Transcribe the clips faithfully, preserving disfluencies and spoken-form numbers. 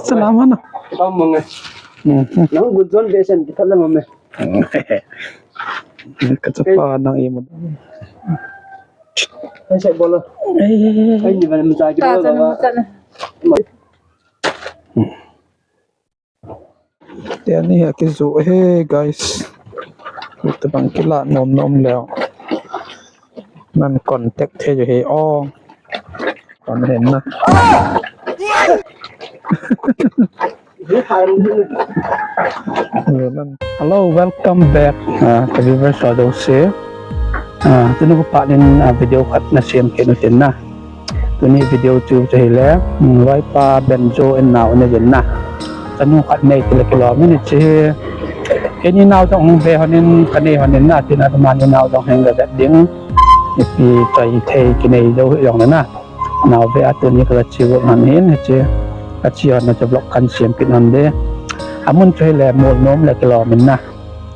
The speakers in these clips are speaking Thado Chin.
Salama na. Pamong eh. Mhm. Nang gunjon be sen kita lama me. Ka chapa nang imo. Ai sai bolo. Ai ni ban mucha ki bolo ba. Teni hi akijoh e guys. Tabang kila nom nom leo. Nan contact thei u hi o. Kon hen na. Hello, welcome back. Ah, ka viewers ho jouse. Ah, tuni kho phat in, ah, video khat na sem kit u tin na. Tuni video chu chu hile, um, Loipa Benjo in nao nei uvin na. Chanu khat nei tile kilom in hiche. Keini nao jong hung ve lhon in, ka nei lhon in na, tin a tuma ni nao jong hung ga vet ding. Ipi choi thei kinei jou hi jong na na. Nao ve a tuni ka che got lhon in hiche. Ka che lhon na chu vlog kan sem kit lhon de. Amun chu hile Molnom le kilom in na.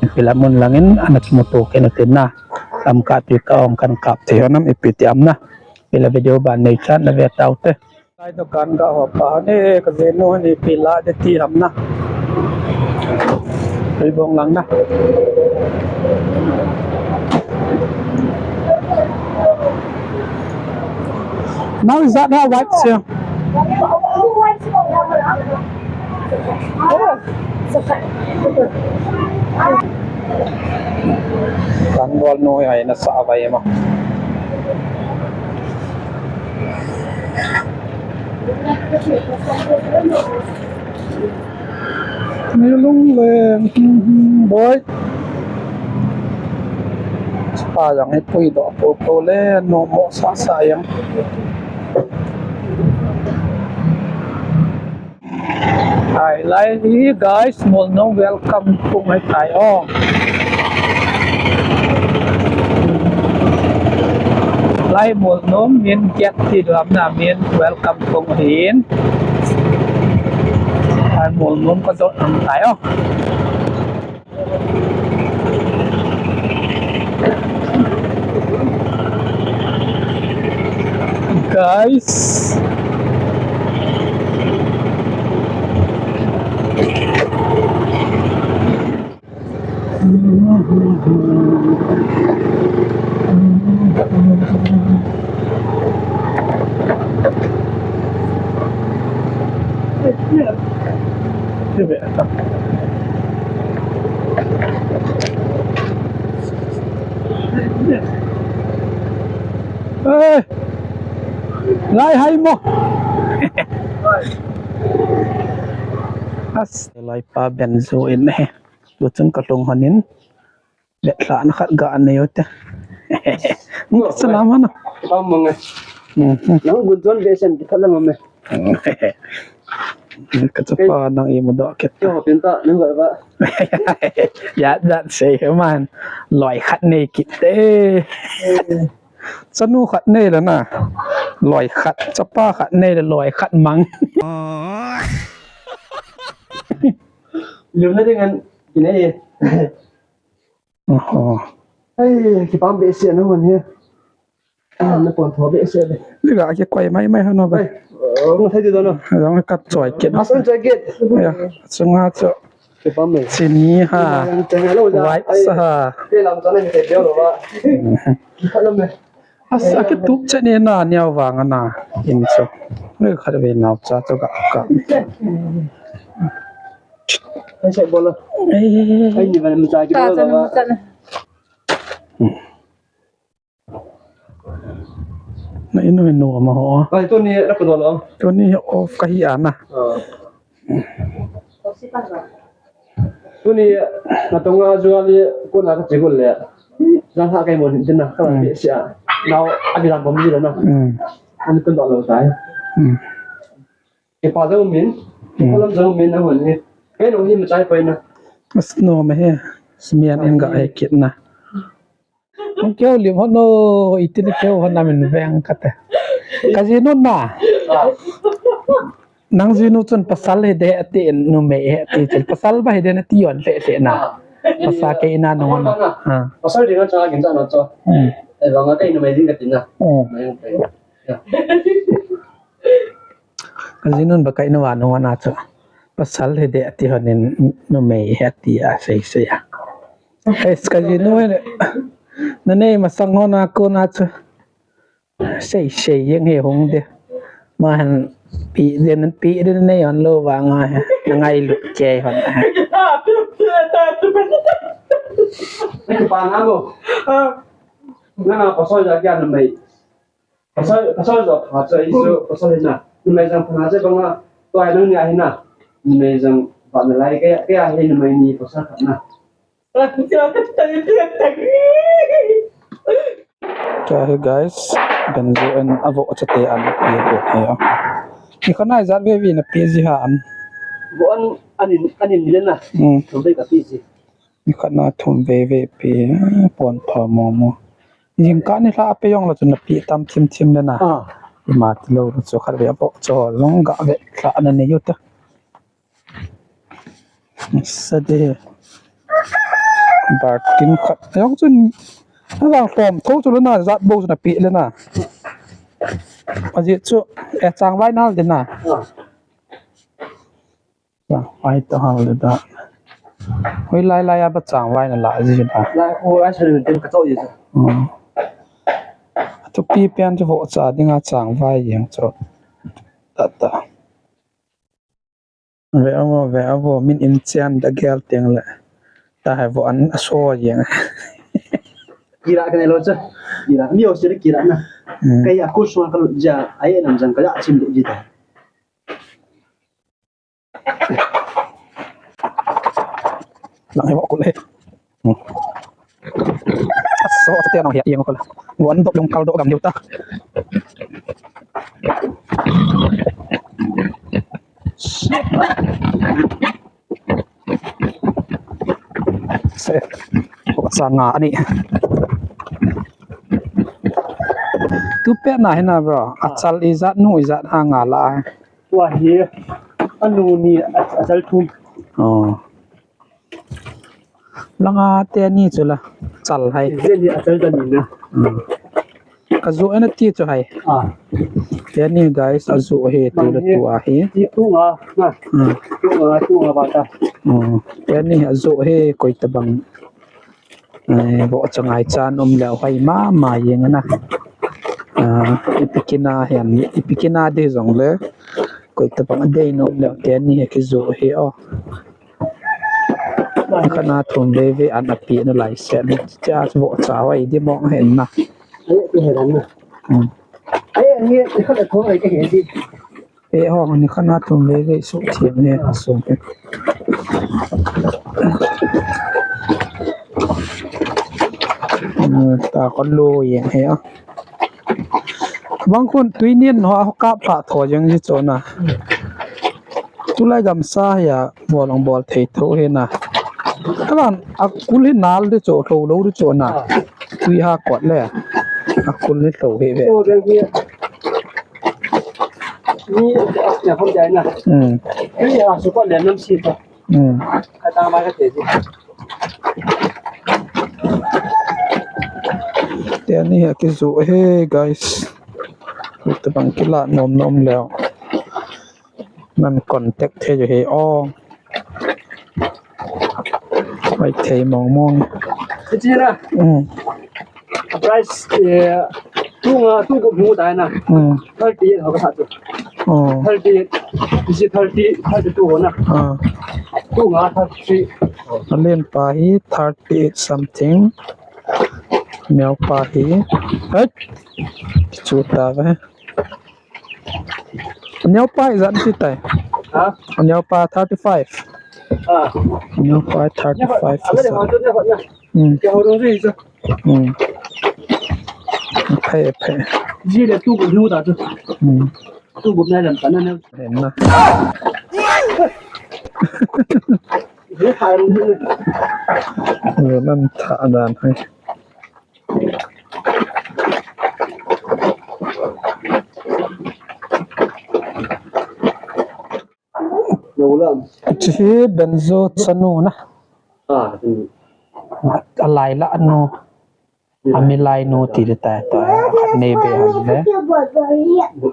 Ipi le amun lang in ana kimuto kit u tin na. Lamka tui ka ong kan kap thei lhon am ipi ti am na. Ipi le video ban nei chan na ve tau te. Lai dukan ga ho pa ne ka jinu ni pi la de ti ham na. Ri bong lang na. Now is that how white here? Kan bol noi ai na sa vai ma. Ni lung le, boy. Spa yang ipui doh popo le, nom mo sasa yang. Ai, lai hi guys, Molnom welcome kong ahitai o. Lai Molnom min gate ti dam na min welcome kong ahin. Ai, Molnom ka dot ahitai o. Guys. Eh, lai hai mo. As, Loipa Benjo in he. Tu chun ka lhung lhon in. Vetlhahna khat ga nei u te. Salama na. Pamong eh. Mhm. Nang gunjon be sen kita lama me. Ka chapa nang imo doh kit. Yo, pinta nang ba ba. Ya, that say man. Loi khat nei kit te. Chanu khat nei le na. Loi khat, chapa khat nei le loi khat mang. Lum na ding an kinei. Oho. Ai, kipah behseh na hon hi. Na pon tho behseh le. Liga kikoi mai mai hano ba. Ai, oh, thei ti dono. Jong ka choi kit. Asan choi kit. Ya, sunga chu. Kipah me. Chini ha. White sa ha. Ke lam chana mi te lo ba. Kipah lo me. Asa kitup chet ni na niau vang ana in chu. Ni khat ve nao cha chu ka ka. Ai sai bolo. Ai ni ban mucha ki bolo ba. Na inu inu ma ho. Ai tuni na ko lo. Tuni off ka hi ana. Tuni na tonga jua li ko na ka chigul le. Jan ha kai mo din na ka be sia. Nao a bi jan bom ni na. An kun do lo tai. Ke pa jong min. Ko lam jong min na hon ni. Kai no hi ma chai pai na. As no ma he. Smian en ga ai kit na. Keu lim hon no, itin keu hon na min veng kate. Ka jinu na. Nang jinu chun pasal hi de ati numei hi ati chun pasal ba hi de na ti yon le le na. Pasal ke ina no na. Ha. Pasal ding na cha gin cha na cho. Hmm. Eh, ba nga ke numei ding ka tin na. Hmm. Mai pe. Ya. Kajinun ba kai na wa no na chu. Pasal he de ati honin numei he ati a sei sei a. Es kajinu he na nei masang ho na ko na chu. Sei sei jeng he hung de. Ma han pi den pi den nei hon lo vang a he. Na ngailu kei hon a he. Ai, pa na mo. Na na pasal ja kya numei. Pasal, pasal jo pha cha isu, pasal na. Numei jang pha na cha bang a. Tua nang ni a hi na. Numei jang ba na lai kaya, kaya hi numei ni pasal khat na. Kya he guys, Benzo in avoh chate an pi ko he. Ni khana ijat ve vi na pi ji ha an. Vo an, anin, anin le na. Hmm. Thum ve ka pi ji. Ni khana thum ve ve pi, pon pha mo mo. Jingkah ni lha pe jong la chu na pi tam thim thim le na. Ah. Ima ti lo chu khat ve avoh cho long ga ve lha na ni yu ta. Sa de. Bartin khat. Ayong chun. Ayong lom tho chu le na jat bo chu na pi le na. Aji chu e chang vai nal de na. Chang vai to hal de da. Hoi lai lai a ba chang vai na la ji da. Lai ko ai sa de ka to ji sa. Hmm. Tu pi pian chu vo cha ding a chang vai jeng chu. Ta ta. Ve avo, ve avo, min in chian da gel teng le. Ta hai vo an a so jeng. Kira ka nei lo cha. Kira, mi o sir kira na. Hmm. Kai a ku suan ka lu ja, ai nam jang ka ja chim du ji ta. Lang hai vo ku le. Hmm. So, ate nong hia yang ko la. Wan dok yung kaldo gam yuta. Se, sa nga ani. Tu pe na hina bro. Achal ijat nu ijat ha nga la. Tua hi anu ni achal thum. Oh. Langa teni chu la chal hai. Teni a chal teni na. Hmm. Ka zu ana ti chu hai. Ah. Teni guys a zu he tu la tu a he. Ti tu nga na. Hmm. Tu nga tu nga ba ta. Hmm. Teni a zu he koi ta bang. Eh, bo changai chan um leo hai ma ma yeng na. Ah, ipikina hian ipikina de jong le. Koi ta bang a dei nom leo teni he ki zu he o. Khana thum ve ve an a pi na lai se ni. Cha vo cha wai di mong hen na. Ai, ti he dan na. Hmm. Ai, ani, ti kha le thong ai ke he di. E hong ni khana thum ve ve su thiam he a su he. Hmm, ta ko lo ye he a. Bang khun tui nin ho a kap thla tho jeng ji chona. Tulai gamsa hi a bol ong bol thei tho hi na. Kalan a kul hi nal de cho, tho lo de chona. Tui ha kot le. A kul ni tho hi ve. Ni a khom jai na. Hmm. Ni a su kot le nam si ta. Hmm. Ka ta ma ka te ji. Teni he ki zu he, guys. Tabang kila nom nom leo. Nan contact thei jo he o. Mai thei mong mong. Ka chi na. Hmm. Price, eh, tu nga, tu ko mu ta na. Hmm. Thirty eight ho ka sa tu. Oh. Thirty eight. This is thirty, thirty two ho na. Ah. Tu nga thirty three. Alen pa hi thirty eight something. Neo pa hi. Hai. Chu ta ve. Neo pa ijat si tai. Ha? Neo pa thirty five. Ah. Neo pa thirty five. Alen pa tu ne ho na. Hmm. Kya ho rong ri sa. Hmm. Phe, phe. Ji le tu ko hu da tu. Hmm. Tu ko na lam ta na na. Hen na. Ye ha rong ri. Lo nan tha dan hai. Lo lam. Chi hi Benzo chanu na. Ah, hmm. A lai la nu. A mi lai nu ti le ta ta. Nei be ham le.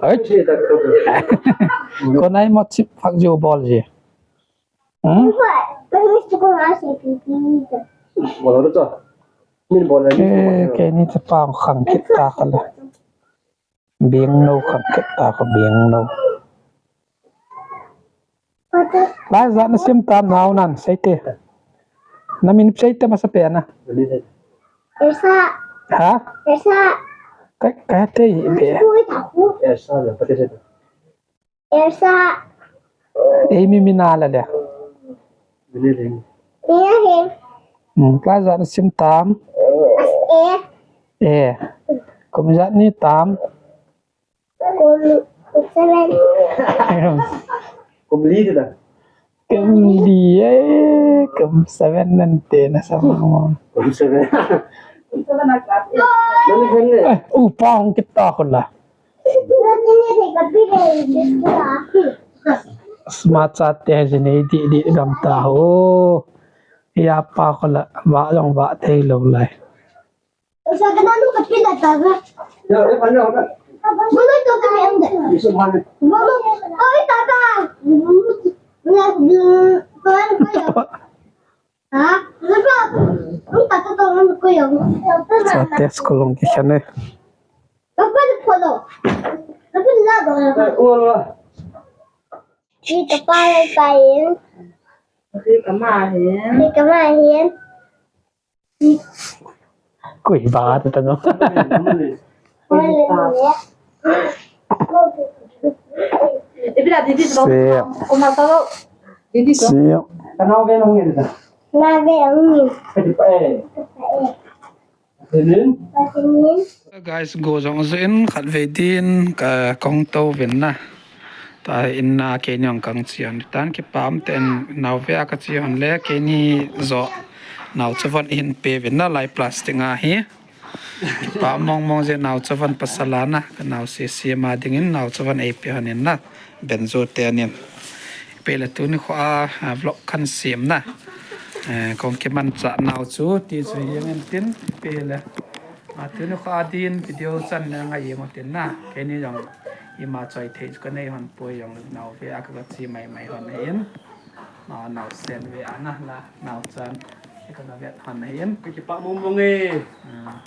Oi. Ko nai mo chip phak jo bol je. Hmm? Ke, ke ni te pa khang kit ta ka le. Bing no khang kit ta ka bing no. Lai za na sim tam nau nan sei te. Na min sei te masa pe na. Elsa. Ha? Elsa. Ka, ka te be. Elsa na pati se. Elsa. Ei mi mina la le. Mina he. Hmm, lai za na sim tam. E. E. Kum za ni tam. Kum seven. Kum li da. Kum li, eh, kum seven nan te na sa mo. Kum seven. Kum seven na class eight. Nani khan ne? Eh, u pa hong kita ko la. Smart chat te jine di di gam ta ho. Ya pa ko la, ba long ba te lo lai. Usa ka nanu ka pila ta ga. Ya, eh, mana ka? Mana to ka mi ande. Isu mana? Mana. Oi, tata. Na, na, na, na, ha? Na, na, na, tata to na ko yo. Sa test ko long ki khan e. Papa de polo. Papa la do. Eh, ua la. Ki ka pa lai pa yin. Ki ka ma hin. Ki ka ma hin. Kui ba ta ta no. Ibila didi so. Kuma sa lo. Didi so. Kanau ve nong ni ta. Na ve nong ni. Ka di pa eh. Ka di pa eh. Ka di pa eh. Guys, go jong jin khat ve din ka kong to vin na. Ta in na keini jong kang chi hon tan kipah um ten nau ve a ka chi hon le keini jo nau chavon hin pe vin na lai plastic a hi. Kipah mong mong je nau chavon pasal a na ka nau se se ma ding in nau chavon ei pe hon in na. Benzo te nin. Pe le tuni kho a, a vlog kan sem na. Eh, kong kiman cha nau chu ti chu hiang in tin pe le. A tuni kho a din video chan le ngai yeng tin na. Keini jong ima choi thei chu ka nei hon poi jong nau ve a ka chi mai mai hon in. Ma nau sen ve a na la nau chan. Ka ga vet hon in. Ka kipah mong mong e. Ah.